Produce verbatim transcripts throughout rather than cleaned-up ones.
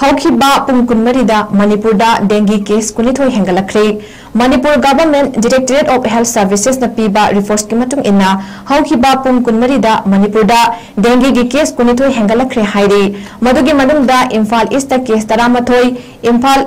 ꯍꯧꯈꯤꯕ ꯄꯨꯡ ꯀꯨꯟꯃꯔꯤꯗ ꯃꯅꯤꯄꯨꯔꯗ dengue case ꯀꯨꯟꯅꯤꯊꯣꯏ ꯍꯦꯟꯒꯠꯂꯛꯈ꯭ꯔꯦ꯫ Manipur Government Directorate of Health Servicesꯅ ꯄꯤꯕ reportꯀꯤ ꯃꯇꯨꯡ ꯏꯟꯅ, ꯍꯧꯈꯤꯕ ꯄꯨꯡ ꯀꯨꯟꯃꯔꯤꯗ ꯃꯅꯤꯄꯨꯔꯗ dengueꯒꯤ case ꯀꯨꯟꯅꯤꯊꯣꯏ ꯍꯦꯟꯒꯠꯂꯛꯈ꯭ꯔꯦ ꯍꯥꯏꯔꯤ꯫ ꯃꯗꯨꯒꯤ ꯃꯅꯨꯡꯗ ꯏꯝꯐꯥꯜ Eastꯇ case ꯇꯔꯥꯃꯥꯊꯣꯏ, ꯏꯝꯐꯥꯜ,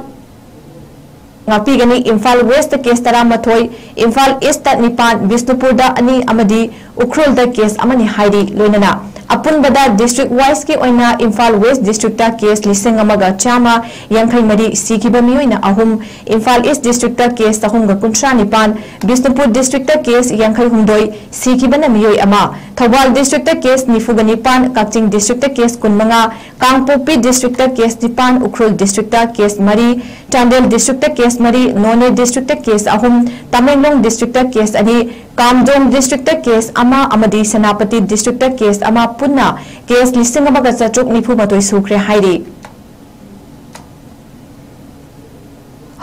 ꯉꯥꯛꯄꯤꯒꯅꯤ, ꯏꯝꯐꯥꯜ Westꯇ case ꯇꯔꯥꯃꯥꯊꯣꯏ, ꯏꯝꯐꯥꯜ Eastꯇ ꯅꯤꯄꯥꯟ, ꯕꯤꯁꯅꯨꯄꯨꯔꯗ ꯑꯅꯤ ꯑꯃꯗꯤ ꯎꯈ꯭ꯔꯨꯜꯗ case ꯑꯃꯅꯤ ꯍꯥꯏꯔꯤ꯫ ꯂꯣꯏꯅꯅ ꯑꯄꯨꯟꯕꯗ district wiseꯀꯤ ꯑꯣꯏꯅ ꯏꯝꯐꯥꯜ West Districtꯇ case ꯂꯤꯁꯤꯡ ꯑꯃꯒ ꯆꯥꯝꯃ ꯌꯥꯡꯈꯩ ꯃꯔꯤ, ꯁꯤꯈꯤꯕ ꯃꯤꯑꯣꯏꯅ ꯑꯍꯨꯝ, ꯏꯝꯐꯥꯜ East Districtꯇ case ꯆꯍꯨꯝꯒ ꯀꯨꯟꯊ꯭ꯔꯥ ꯅꯤꯄꯥꯟ, ꯕꯤꯁꯅꯨꯄꯨꯔ Districtꯇ case ꯌꯥꯡꯈꯩ ꯍꯨꯝꯗꯣꯏ, ꯁꯤꯈꯤꯕꯅ ꯃꯤꯑꯣꯏ ꯑꯃ, ꯊꯧꯕꯥꯜ Districtꯇ case ꯅꯤꯐꯨꯒ ꯅꯤꯄꯥꯟ, ꯀꯛꯆꯤꯡ Districtꯇ case ꯀꯨꯟꯃꯉꯥ, ꯀꯥꯡꯄꯣꯛꯄꯤ Districtꯇ case ꯅꯤꯄꯥꯟ, ꯎꯈ꯭ꯔꯨꯜ Districtꯇ case ꯃꯔꯤ, ꯆꯥꯟꯗꯦꯜ Districtꯇ case ꯃꯔꯤ, ꯅꯣꯅꯦ Districtꯇ case ꯑꯍꯨꯝ, ꯇꯃꯦꯡꯂꯣꯡ Districtꯇ case ꯑꯅꯤ, ꯀꯥꯝꯖꯣꯡ Districtꯇ case ꯑꯃ ꯑꯃꯗꯤ ꯁꯦꯅꯥꯄꯇꯤ Districtꯇ case ꯑꯃ, ꯄꯨꯟꯅ case ꯂꯤꯁꯤꯡ ꯑꯃꯒ ꯆꯥꯇ꯭ꯔꯨꯛ ꯅꯤꯐꯨ ꯃꯥꯊꯣꯏ ꯁꯨꯈ꯭ꯔꯦ ꯍꯥꯏꯔꯤ꯫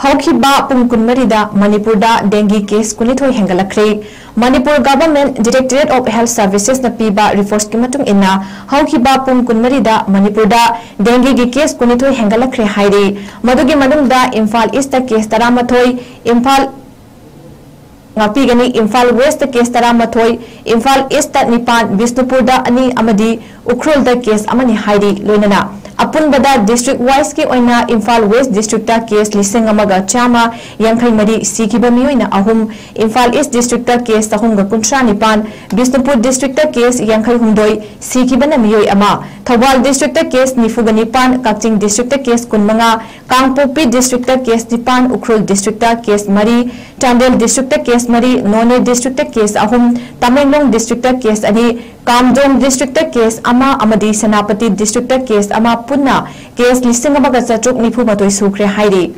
ꯍꯧꯈꯤꯕ ꯄꯨꯡ ꯀꯨꯟꯃꯔꯤꯗ ꯃꯅꯤꯄꯨꯔꯗ dengue case ꯀꯨꯟꯅꯤꯊꯣꯏ ꯍꯦꯟꯒꯠꯂꯛꯈ꯭ꯔꯦ꯫ Manipur Government Directorate of Health Servicesꯅ ꯄꯤꯕ reportꯀꯤ ꯃꯇꯨꯡ ꯏꯟꯅ, ꯍꯧꯈꯤꯕ ꯄꯨꯡ ꯀꯨꯟꯃꯔꯤꯗ ꯃꯅꯤꯄꯨꯔꯗ dengueꯒꯤ case ꯀꯨꯟꯅꯤꯊꯣꯏ ꯍꯦꯟꯒꯠꯂꯛꯈ꯭ꯔꯦ ꯍꯥꯏꯔꯤ꯫ ꯃꯗꯨꯒꯤ ꯃꯅꯨꯡꯗ ꯏꯝꯐꯥꯜ Eastꯇ case ꯇꯔꯥꯃꯥꯊꯣꯏ, ꯏꯝꯐꯥꯜ, ꯉꯥꯛꯄꯤꯒꯅꯤ, ꯏꯝꯐꯥꯜ Westꯇ case ꯇꯔꯥꯃꯥꯊꯣꯏ, ꯏꯝꯐꯥꯜ Eastꯇ ꯅꯤꯄꯥꯟ, ꯕꯤꯁꯅꯨꯄꯨꯔꯗ ꯑꯅꯤ ꯑꯃꯗꯤ ꯎꯈ꯭ꯔꯨꯜꯗ case ꯑꯃꯅꯤ ꯍꯥꯏꯔꯤ꯫ ꯂꯣꯏꯅꯅ ꯑꯄꯨꯟꯕꯗ district wiseꯀꯤ ꯑꯣꯏꯅ ꯏꯝꯐꯥꯜ West Districtꯇ case ꯂꯤꯁꯤꯡ ꯑꯃꯒ ꯆꯥꯝꯃ ꯌꯥꯡꯈꯩ ꯃꯔꯤ, ꯁꯤꯈꯤꯕ ꯃꯤꯑꯣꯏꯅ ꯑꯍꯨꯝ, ꯏꯝꯐꯥꯜ East Districtꯇ case ꯆꯍꯨꯝꯒ ꯀꯨꯟꯊ꯭ꯔꯥ ꯅꯤꯄꯥꯟ, ꯕꯤꯁꯅꯨꯄꯨꯔ Districtꯇ case ꯌꯥꯡꯈꯩ ꯍꯨꯝꯗꯣꯏ, ꯁꯤꯈꯤꯕꯅ ꯃꯤꯑꯣꯏ ꯑꯃ, ꯊꯧꯕꯥꯜ Districtꯇ case ꯅꯤꯐꯨꯒ ꯅꯤꯄꯥꯟ, ꯀꯛꯆꯤꯡ Districtꯇ case ꯀꯨꯟꯃꯉꯥ, ꯀꯥꯡꯄꯣꯛꯄꯤ Districtꯇ case ꯅꯤꯄꯥꯟ, ꯎꯈ꯭ꯔꯨꯜ Districtꯇ case ꯃꯔꯤ, ꯆꯥꯟꯗꯦꯜ Districtꯇ case ꯃꯔꯤ, ꯅꯣꯅꯦ Districtꯇ case ꯑꯍꯨꯝ, ꯇꯃꯦꯡꯂꯣꯡ Districtꯇ case ꯑꯅꯤ, ꯀꯥꯝꯖꯣꯡ Districtꯇ case ꯑꯃ ꯑꯃꯗꯤ ꯁꯦꯅꯥꯄꯇꯤ Districtꯇ case ꯑꯃ, ꯄꯨꯟꯅ case ꯂꯤꯁꯤꯡ ꯑꯃꯒ ꯆꯥꯇ꯭ꯔꯨꯛ ꯅꯤꯐꯨ ꯃꯥꯊꯣꯏ ꯁꯨꯈ꯭ꯔꯦ ꯍꯥꯏꯔꯤ꯫